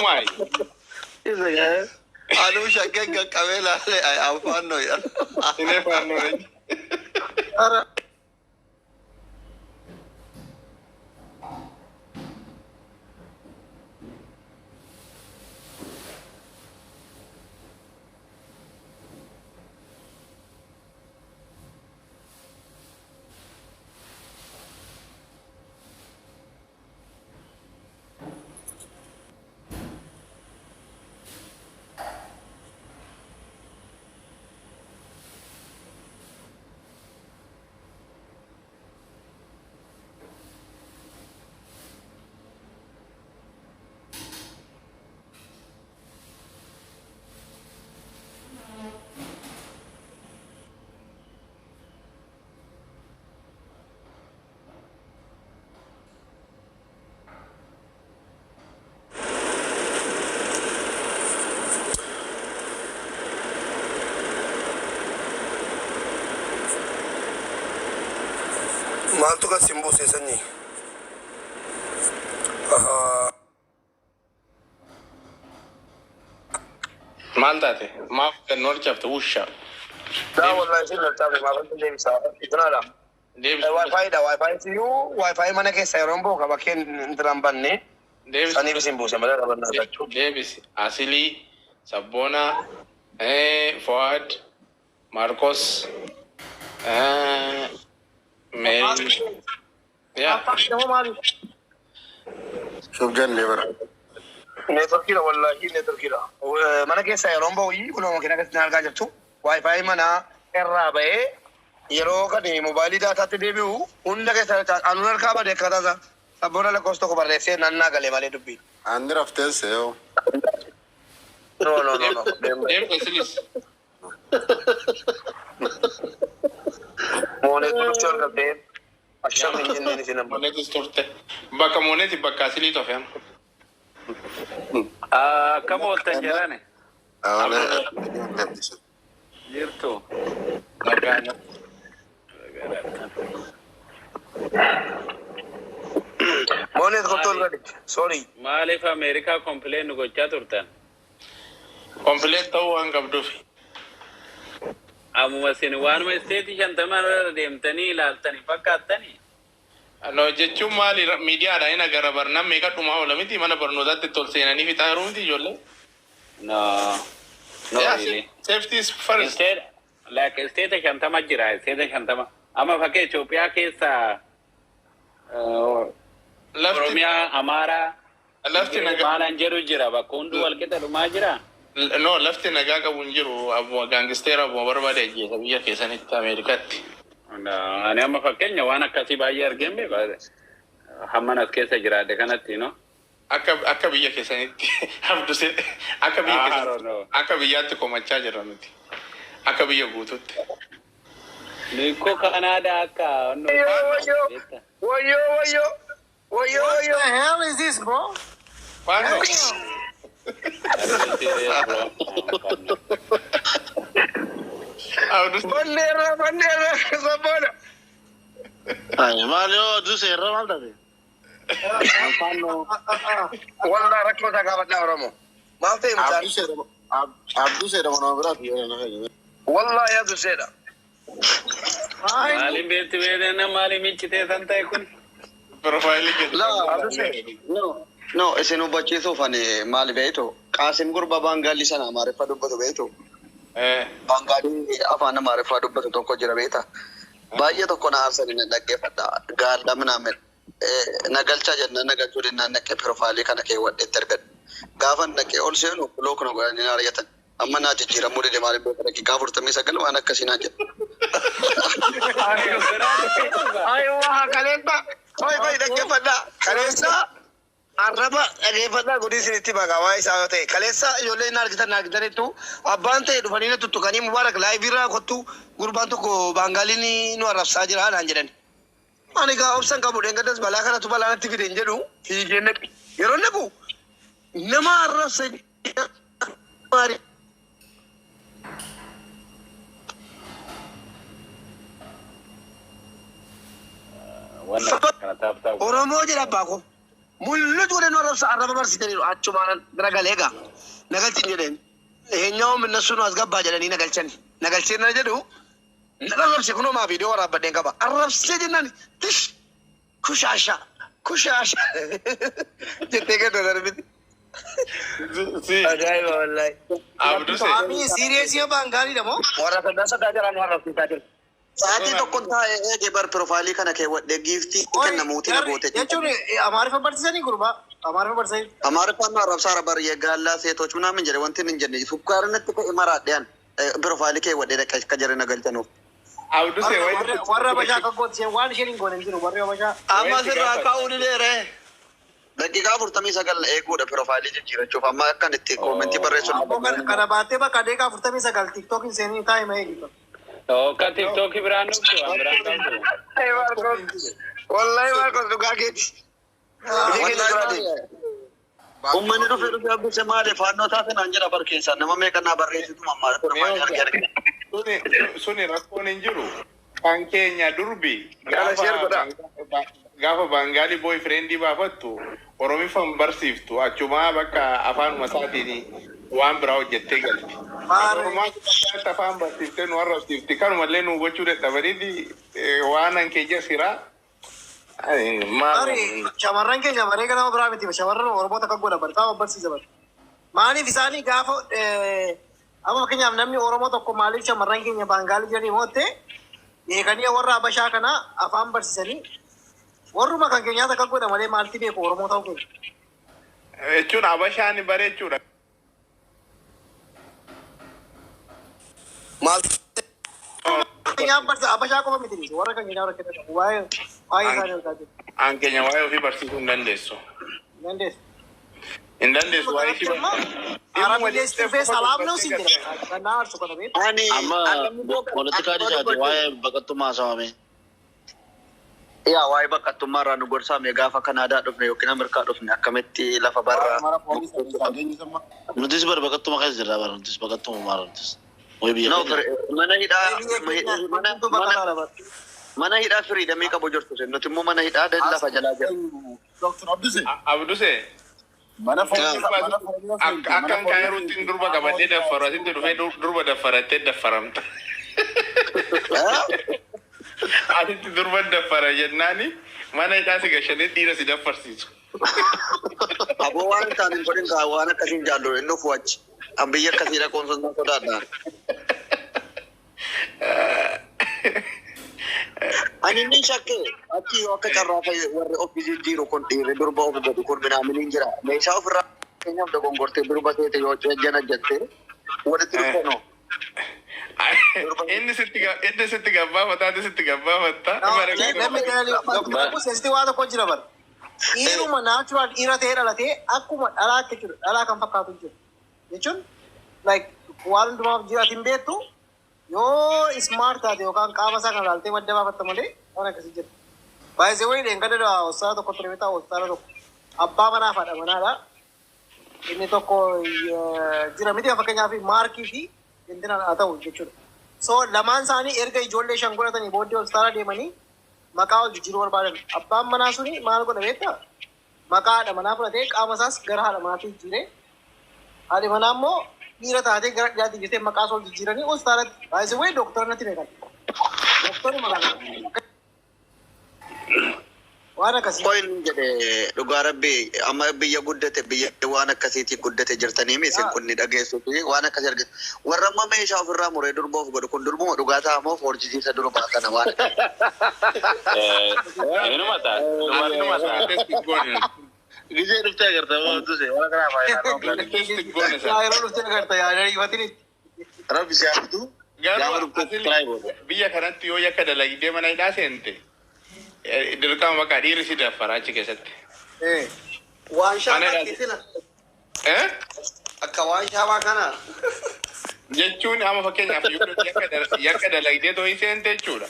Sumaay. Anuu shakkeen qaqqabee laalee afaan noo jedha. Inee faannoo dha. Maaltu kan sin buuse sanyii? Ahaa. Maal taate? Maaf kan nu harcaafte wusha. Daa wallahi isin laltaafne maafan deebisa. Itinaadha. Deebisi. Wi-Fi dha. Wi-Fi siyyuu Wi-Fi mana keessa yeroo hin booka bakkeen intinaan banne Deebisi. saniif isin buuse malee rabannaa jechuu. Deebisi. Asilii, Sabboonaa, Fuad, Marcos, Mary. Yaa. Shuf jennee bara. Neetworkiidha wallahi neetworkiidha. Mana keessa yeroo hin ba'u kunoo makiina keessatti argaa jirtu. Wi-Fi manaa irraa ba'ee yeroo kan moobaayilii daataatti deebi'u hunda keessa anuun harkaa bade akkaataa isaa. Sabboona lakkoofsa tokko barreessee nannaa galee malee dubbii. Anni raftee se'oo. No no no no. Deebisi Asilis. Mooneetu dhuftee ol galtee asham hin jenneen isin amma. Mooneetis turte. Bakka Mooneeti bakka Asilii tofe amma. Akkam ooltan jedhani Awwaala. jirtu. Nagaa. Mooneet kottu ol gali. Sorry. Maaliif Ameerikaa complain nu gochaa turtan? Complain ta'uu waan qabduuf. Ammuma isin waanuma state 50 irra deemtanii ilaaltanii fakkaattanii. No jechuun maali miidiyaadhaan hin agarra barnaan meeqa dhumaa oola miti mana barnootaatti tol seenanii fixaa yeroo miti ijoollee. No. No Yeah, really. safety is first. State like state 50 jira state 50. Amma fakkii Itoophiyaa keessa Lafti Oromiyaa, Amaaraa, lafti nagaa maalaan jedhu jira bakka hunduu wal qixa dhumaa jira. No, lafti nagaa qabu hin jiru. Abbuma gangster abbuma barbaade ajjeesa biyya keessanitti Ameerikaatti. No, ani amma fakkeenya waan akkasii baay'ee argeen beeku. Hamman as keessa jiraadhe kanatti no. Akka biyya keessanitti abduse akka biyya I don't keessanitti know. akka biyyaatti komachaa jirra nuti. Akka biyya guutuutti. Nikko Kanaadaa akka Wayyoo wayyoo wayyoo wayyoo wayyoo What wayyoo. the hell is this, bro? Faannoo. Damn. Serious, bro. Abduse. Banneerra banneerra sabboona. Maal yoo duseerra maal taate? Faannoo. Wallah rakkoo isaa gaafadhaa Oromoo. Maal ta'e mucaan? Abduu seera nama biraati yoo na fayyadu. Wallahi abduseedha. Maaliin beekti beekna maaliin miccitee san ta'e kun? Profile gadi. La, Abdusee. no, no, isin hubachiisuuf ani maali beektu? Qaasim gurba Baangaalii sana Amaariffaa dubbatu beektu? Baangaalii afaan Amaariffaa dubbatu tokko jira beekta? Baay'ee tokko na aarsanii na dhaggeeffadha. Gaalla minaamin. Na galchaa jennaan na galchuu dinnaan naqee profile kana keewwadheetti argadhe. Gaafa naqee ol seenu block na godhanii na ari'atan. Amma naa jijjiiramuu dide maaliif beekta daqiiqaa 49 waan akkasii naan jedhe. Ayiwaa kaleessa. Qoy qoy dhaggeeffadhaa. Kaleessa arraba dhaggeeffadhaa godii isinitti baga waa isaa yoo ta'e. Kaleessa ijoollee inni argitan na argitanitti abbaan ta'e dhufanii na tuttuqanii Mubaarak live irraa kottu gurbaan tokko Baangaaliin nu arrabsaa jira naan jedhan. Ani gaa obsan qabu dheengaddas balaa kanatu balaa natti fide hin jedhu fiigee naqi. Yeroo naqu nama arrabsa maali? Wanna kana tap tap. Oromoo jedha abbaa koo. Mul'atu godhee nu arrabsa arraba barsiisaniiru achumaan bira galee egaa nagalchin jedheen. ይሄኛውም እነሱ ነው አስገባ jedhanii nagalchan nagalcheen na jedhu arrabse kunoo maa viidiyoo waraabbadheen qaba arrabsee jennaan tish kushaasha kushaasha jettee gad darbiti. Si Ajaa'iba wallaahi. Abduse. Ami serious yoo baangaali damo. Warra sadaa sadaa jiraan warra arrabsiisaa jiru. Sa'aatii tokkon taa'ee eege bar profaayilii kana keewwadhee giiftii kennamuutii na goote. Jechuun Amaariffa barsiisanii gurbaa. Amaariffa barsiisanii. Amaariffaan nu arrabsaara bar የጋላ ሴቶች ምናምን jedhe wanti hin jenne sukkaarratti ka'e maraadhaan profaayilii keewwadhee dhaqee akka jarri na galchanuuf. Abduse wayi. Warra Habashaa akka goote waan isheen hin goone hin jiru warri Habashaa. Amma sirraa ka'uu dideere. Daqiiqaa 49 eeguudha profaayilii jijjiirachuuf amma akkan itti koomentii barreessuun. Kana baattee bakka deeqaa 49 TikTokiin seenii taa'e ma eegi. Akka TikTokii biraan dhuftu waan biraan qabdu. Wallahi Maarkos dhugaa keeti. Uummanni dhufee dhufee Abduse maali faannoo taate naan jedha bar keessaa nama meeqa naa barreessitu mammaa profaayilii argee argina. Suni rakkoon hin jiru. Kan keenya durbi Kana share godhaa. gaafa Baangaalii boyfriendii baafattu Oromiffaan barsiiftu achumaa bakka afaanuma isaatiin waan biraa hojjettee galti. Oromaa keessatti afaan barsiiftee nu arrabsiifti kanumallee nu gochuu dadhabaniiti waan an keenya siraa. Maali shamarran keenya baree nama biraa miti shamarran Oromoota akka godha bartaa barsiisa bara. Maaliif isaanii gaafa amma fakkeenyaaf namni Oromoo tokko maaliif shamarran keenya Baangaalii jedhanii mootte beekanii warra Habashaa kana afaan barsiisanii warruma kan keenyaas akka godha malee maalti beeku Oromoo ta'uu keenya. Jechuun Habashaan bare jechuudha. Maal keenyaaf barsiisa Habashaa qofa miti warra kan keenyaa rakkina qabu waa'ee waa'ee isaanii argaa jiru. An keenya waa'ee ofii barsiisuu hin dandeessu. Dandeessu. Hin dandeessu waa'ee ishii barsiisuu. Arabilees dhufee salaam ነው ሲል kana arsu kana beektu. Ani Amma poolitikaa dhiisaati waa'ee baqattummaa haasawame. Yaa waa'ee baqattummaa irraa nu gorsaame gaafa Kanaadaa dhufne yookiin Ameerikaa dhufne akkamitti lafa barraa. Nutis bar baqattuma keessa jirra bar nutis baqattuma maal nutis. Wayi biyya No, keenya. mana hidhaa mana hidhaa firiidamii qabu jirtu nuti immoo mana hidhaa lafa jalaa jira. Dr. Abduse. Abduse. Mana foonii mana foonii Akkan kaayiruutti durba qabadhee daffaru asitti dhufee durba daffarattee daffaramta. Asitti durba daffara jennaani mana hidhaa si gashanii dhiira si daffarsiisu. Aboo waan isaan hin godhin kaa waan akkasiin jaallu hin dhufu achi. An biyya akkasii dhaquun sun sodaadha. Ani inni shakke achi yoo akka carraa ta'e warri of jijjiiru kun dhiirri durba of godhu kun minaaminiin jira. Meeshaa ofirraa fakkeenyaaf dogongortee durba seete yoo jana jettee walitti dhuftanoo. Inni sitti gabbaafataa ati sitti gabbaafatta. Let me tell you, Dr. Abus asitti waa tokko jira bara. Dhiiruma natural dhiira ta'ee dhalatee akkuma dhalaatti jechuudha. Dhalaa kan fakkaatu jiru. Jechuun like waan hundumaaf jiraatiin beektu yoo smart taate yookaan qaama isaa kan ilaaltee madda baafatta malee waan akkasii jira. Baay'ee wayii dheengadda hospitaala tokko ture beektaa hospitaala tokko abbaa manaa fi haadha manaadha. Inni tokko jira miti fakkeenyaaf maarkii fi intina haa ta'u jechuudha. So lamaan isaanii erga ijoollee shan godhatanii booddee hospitaala deemanii maqaa wal jijjiiruu barbaadan. Abbaan manaa suni maal godha beektaa? Maqaa haadha manaa fudhatee qaama isaas gara haadha manaatti jijjiiree haadhi manaa immoo dhiira taatee gara dhiiraatti jijjiirtee maqaa isaa wal jijjiiranii hospitaalatti. Baay'ee wayii dooktora natti beekan. Dooktorri maqaa waan akkasii. Qoyin jedhe dhugaa rabbi amma biyya guddate biyya waan akkasiitii guddate jirtanii isin kun ni dhageessu fi waan akkasii argatu. Warra amma meeshaa ofirraa muree durba of godhu kun durbuma dhugaa ta'a moo foorjisiisa durbaa kana waan Inuma ta'a. Inuma ta'a. Gisee dhuftee agarta waan Abduse waan kanaa faayidaa. Testi goone sana. Yeroo dhuftee agarta yaa ariifatini. Rabbi si haa fidu. Gaafa dhuftee try godha. Biyya kanatti yoo yakka dalagdee mana hidhaa seente dirqama bakka dhiirri si daffara achi keessatti. Waan shaamaa sila. Akka waan shaamaa kana. Jechuun amma fakkeenyaaf yoo yakka dalagdee too'ii seente jechuudha.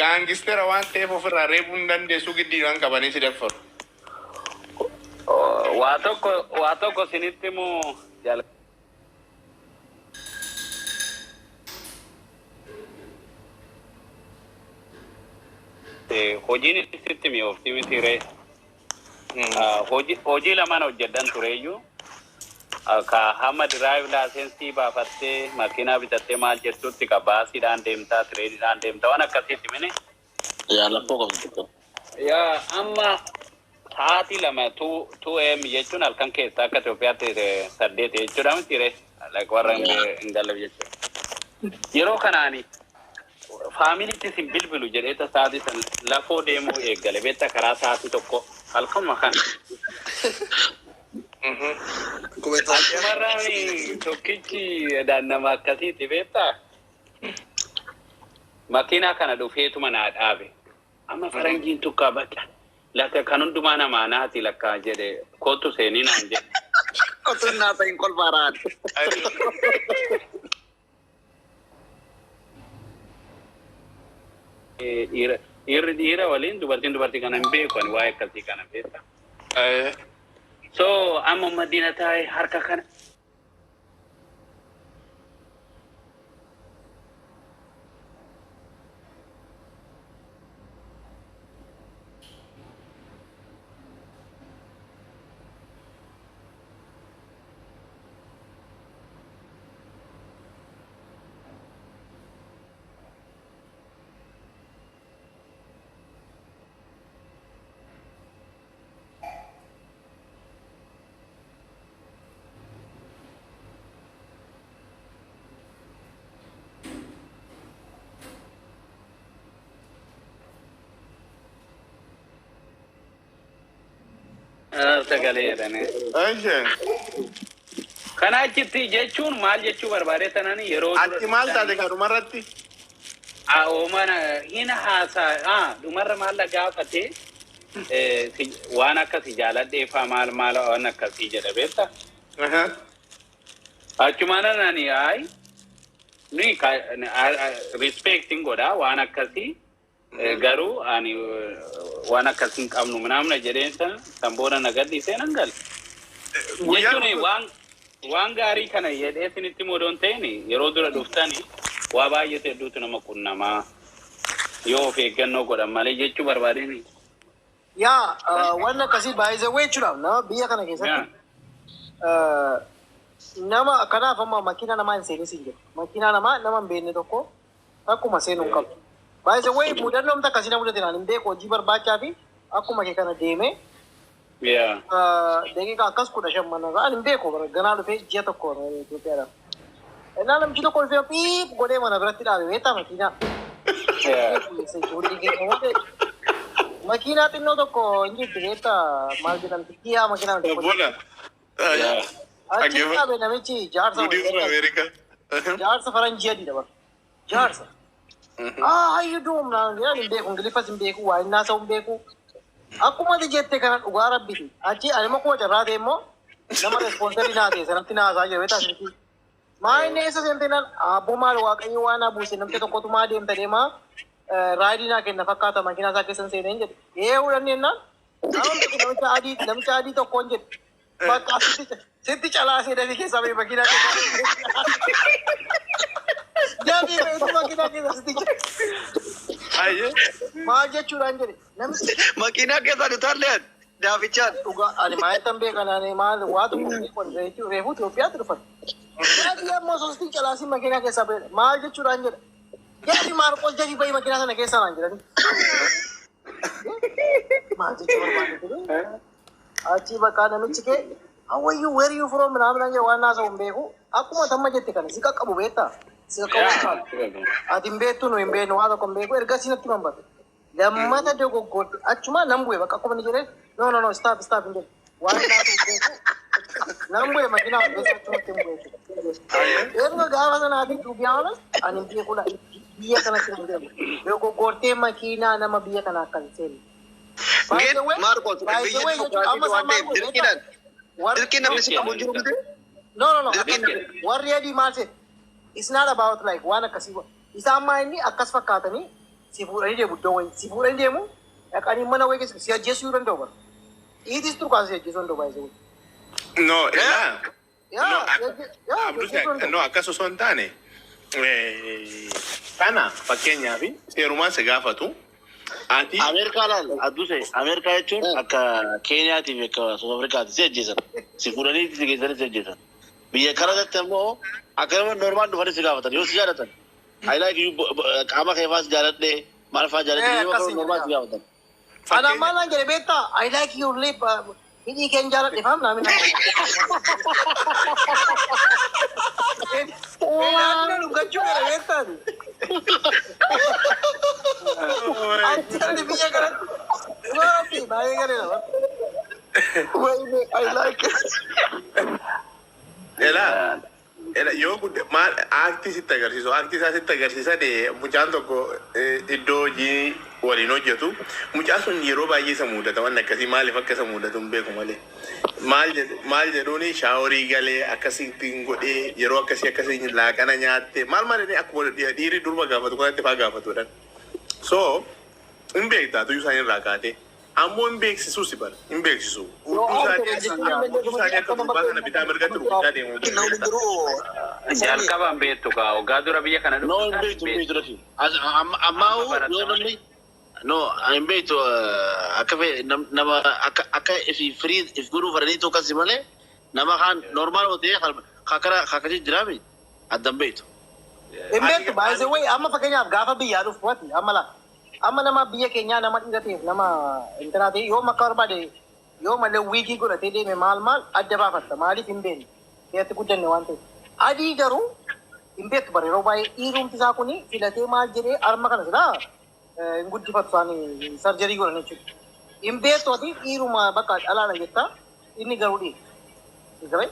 Gaangistera waan ta'eef ofirraa reebuu hin dandeessu giddiidhaan qabanii si daffaru. Waa tokko isinitti himuu jaalladha. Hojiin sitti mi'oofti miti ree. Hojii lamaan hojjedhan tureyyuu ka hamma drive license baafattee makiinaa bitattee maal jettutti ka baasiidhaan deemtaa, tireeniidhaan deemtaa, waan akkasiitti mini. Yaa, lakkoo qabdu tokko. Yaa, amma sa'aatii 2, 2 a.m. jechuun halkan keessaa akka Itoophiyaatti 8 jechuudha miti ree, like warra hin galle jechuudha. Yeroo kanaani faamiliitti sin bilbilu jedheeta sa'aatii san lafoo deemuu eeggale, beektaa, karaa sa'aatii 1 halkanuma kana. Achumarraan tokkichi nama akkasiiti, beektaa? Makiinaa kana dhufeetuma naa dhaabe. Amma faranjiin tukkaa bakka lakka kan hundumaa namaa naati lakka jedhe, kootu seenii naan jedhe. Otoo naa ta'in kolfaaraan. Dhiirri dhiira waliin, dubartiin dubartii kana hin beeku, ani waa'ee akkasii kana, beektaa? So amma madiina taa'ee harka kana sagalee jedhanii. Isheen. Kana achitti jechuun maal jechuu barbaade tanani yeroo Ati maal taate kanumarratti? Oomana hin haasaa dhumarra maal gaafate, waan akkasii jaaladheefaa maal maal waan akkasii jedha, beektaa? Achumaan ani ay ni respecting godha waan akkasii, garuu ani waan akkasii hin qabnu minaamna jedheen sana san booda na gadhiisee nan gale. Jechuun waan gaarii kana jedhee isinitti modoon ta'in, yeroo dura dhuftani waa baay'eetu hedduutu nama qunnamaa yoo of eeggannoo godhan malee jechuu barbaadeen. Yaa, waan akkasii baay'ee jechuudhaaf nama biyya kana keessatti nama kanaaf amma makiina namaa hin seenis hin jiru. Makiinaa namaa nama hin beekne tokko akkuma seenuu hin qabu. Baay'ee wayi mudannoomta akkasii na mudate, naan hin beeku, hojii barbaachaa fi akkuma kee kana deemee daqiiqaa akkas 15 mana ani hin beeku, ganaa dhufee ji'a 1 Itoophiyaadhaaf. Innaa namichi tokko dhufee piip godhee mana biratti dhaabe, beektaa, makiinaa. Makiinaa xinnoo tokko hin jirti, beektaa, maal jedhamti, kiyaa makiinaa tokko. Obbola. Achi dhaabe namichi jaarsa. Gudii warra Ameerikaa. Jaarsa faranjii adiidha bara. Jaarsa. "Ah, how you doing?" naan jedhan. Hin beeku, Ingiliffas hin beeku, waa inni haasa'u hin beeku. Akkuma ati jette kana dhugaa rabbiti. Achi ani immoo kuma carraa ta'e immoo nama responsarii naa ta'e sanatti naa haasaa jira, beektaa, asirratti. Maa inni eessa seente naan, abboo maal waaqayyo waan naa buuse, namni tokkotu maa deemta deemaa raayidii naa kenna fakkaata, makiinaa isaa keessan seenee jedhe. Ee, fudhanne jennaan. Namicha adii tokkoon jedhe. Bakka sitti calaasee dafii keessaa ba'e makiinaa keessa. Dafii ba'eetu makiinaa keessa sitti. Ayyee. Maal jechuudhaan jedhe. Namichi Makiinaa keessaa dhutaallee daafichaan. Dhugaa ani maalittan beekan, ani maal waa tokko beeku, reefuu Itoophiyaatti dhufan. Yaadii ammoo sostii calaasii makiinaa keessaa ba'e maal jechuudhaan jedhe. Yaadii Maarqos jedhii bahi makiinaa sana keessaa naan jedhani. Maal jechuu barbaade? Achi bakka namichi kee, "How are you? Where are you from?" ምናምን jedhe, waan haasa'u hin beeku. Akkuma tamma jette kana si qaqqabu, beektaa? Si qaqqabu. Ati hin beektu, nu hin beeknu, waa tokko hin beeku, ergasii natti manbate. Lammata dogoggorte achuma nan bu'e, bakka akkuma inni jedhee, "No, no, no, stop, stop" hin jedhe. Waan haasa'u hin beeku. Nan bu'e makiinaa keessa, achumatti hin bu'e jechuudha. Erga gaafa sanaatii to be honest ani hin beekudha, biyya kanatti hin beeku. Dogoggortee makiinaa nama biyya kana akka hin seenne. ግን Maarqos, biyya dimokiraasii waan ta'eef dirqiidhaan dirqii namni si qabu hin jiru miti. No. Warri adii maal seet? It's not about like waan akkasii. Isaan maa inni akkas fakkaatanii si fuudhanii deemu, iddoo wayii. Si fuudhanii deemu, dhaqanii mana wayii keessa si ajjeesuu danda'u bara. Dhiitis turkaan si ajjeesuu danda'u baay'ee. No, ilaa. Yaa, No, yaa, Abdus, ajjeesuu danda'u. no, akkas osoo hin taane, kana fakkeenyaaf seerumaan si gaafatu. Ati Ameerikaa laal adduse Ameerikaa jechuun akka Keeniyaatiif akka South Afrikaatti si ajjeesan. Si fuudhanii si geessanii si ajjeesan. Biyya kanatti immoo akka nama normaal dhufanii si gaafatan yoo si jaalatan. I like you qaama kee faas jaaladhee maal faa jaaladhee yoo Akkasii normaal si gaafatan. Ana maal naan jedhe beektaa? I like your lip. Hidhii keen jaaladhe faam naa minna. Naannoo dhugachuu fedha beektaa? Ati ani biyya kanatti. Dhugaatti baay'ee gareera. Wayne, I like it. Ela ela yoo gudde maal aaktii sitti agarsiisu aaktii isaa sitti agarsiisan mucaan tokko iddoo hojii waliin hojjetu mucaan sun yeroo baay'ee isa mudata waan akkasii maaliif akka isa mudatu hin beeku malee maal jedhuuni shaaworii galee akkasittiin godhee yeroo akkasii akkasii laaqana nyaatte maal maal jedhee akkuma dhiirri durba gaafatu kanatti faa gaafatudha. So hin beektaa tuyyuu isaanii irraa kaatee ammoo hin beeksisu si bara hin beeksisu. Hudduu isaanii akka durbaa kana bitaa mirgatti rukutaa deemu. Namni biroo Jalqabaan beektu kaa waggaa dura biyya kana No hin beektu hin beektu lafi. Ammaa yoo namni no hin beektu akka nama akka akka if firii if godhuu fedhanii tokkasi malee nama kaan normaal ta'ee kakara kakasi jiraami addan beektu. Hin beektu baay'ee wayi amma fakkeenyaaf gaafa biyyaa dhufu ati amma laa amma nama biyya keenyaa nama dhiira ta'eef nama intanaa ta'e yoo makka barbaade yoo malee wiigii godhatee deeme maal maal adda baafatta maaliif hin beekne keessatti guddanne waan ta'eef. Adii garuu hin beektu bara yeroo baay'ee dhiirumti isaa kuni filatee maal jedhee arma kana silaa hin guddifatu isaanii sarjarii godhan jechuudha. Hin beektu ati dhiiruma bakka dhalaadha jetta inni garuu dhiira.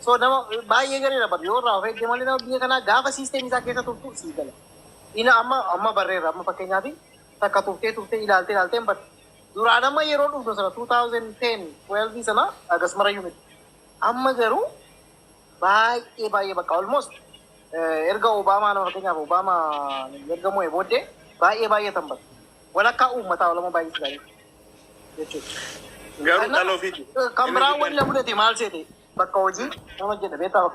So nama baay'ee gareera bara yoo irraa of eegde malee nama biyya kanaa gaafa siisteemii isaa keessa turtu sii gala. Ina amma amma barreerra amma fakkeenyaaf takka turtee turtee ilaaltee ilaaltee hin barre. Duraan amma yeroo dhufnu sana 2010 12 sana akkasumarayyuu miti. Amma garuu baay'ee baay'ee bakka almost erga Obaamaa nama fakkeenyaaf Obaamaa erga mo'ee booddee baay'ee baay'ee tan bara. Walakkaa uummataa olama baay'ee si gaariidha jechuudha. Garuu dhala ofiiti. Kan biraa wanni na mudate maal seete bakka hojii nama jedha beektaa bakka